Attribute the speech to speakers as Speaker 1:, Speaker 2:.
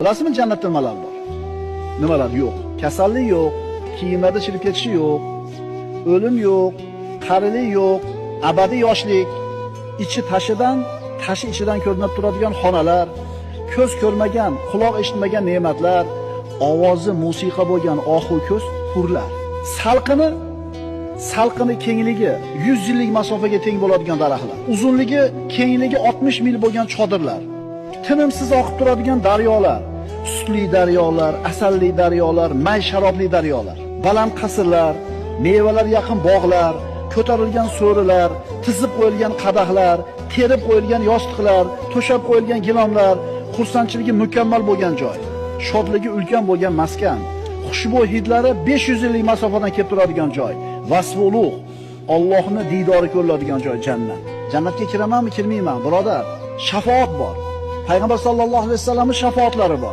Speaker 1: Bilasizmi jannatda nimalar bor? Nimalar yo'q? Kasallik yo'q, kiyimlarda chirib ketishi yo'q, o'lim yo'q, qarilik yo'q, abadiy yoshlik, ichi tashidan, tashi ichidan ko'rinib turadigan xonalar, ko'z ko'rmagan, quloq eshitmagan ne'matlar, ovozi musiqa bo'lgan ohu ko'z hurlar. Salqini kengligi 100 yillik masofaga teng bo'ladigan daraxtlar, uzunligi, kengligi 60 mil bo'lgan chodirlar, tinimsiz oqib turadigan daryolar, sutli daryolar, asalli daryolar, may sharobli daryolar, baland qasrlar, mevalar yaqin bog'lar, ko'tarilgan so'rilar, tizib qo'yilgan qadahlar, terib qo'yilgan yostiqlar, to'shab qo'yilgan gilomlar, xursandchiligi mukammal bo'lgan joy, shodligi ulkan bo'lgan maskan, xushbo'y hidlari 500 yillik masofadan kelib turadigan joy, vasfi ulug', Allohning diydori ko'riladigan joy jannat. Jannatga kiramanmi, kirmayman, birodar? Shafoat bor. Payg'ambar sallallohu alayhi vasallamning shafoatlari bor.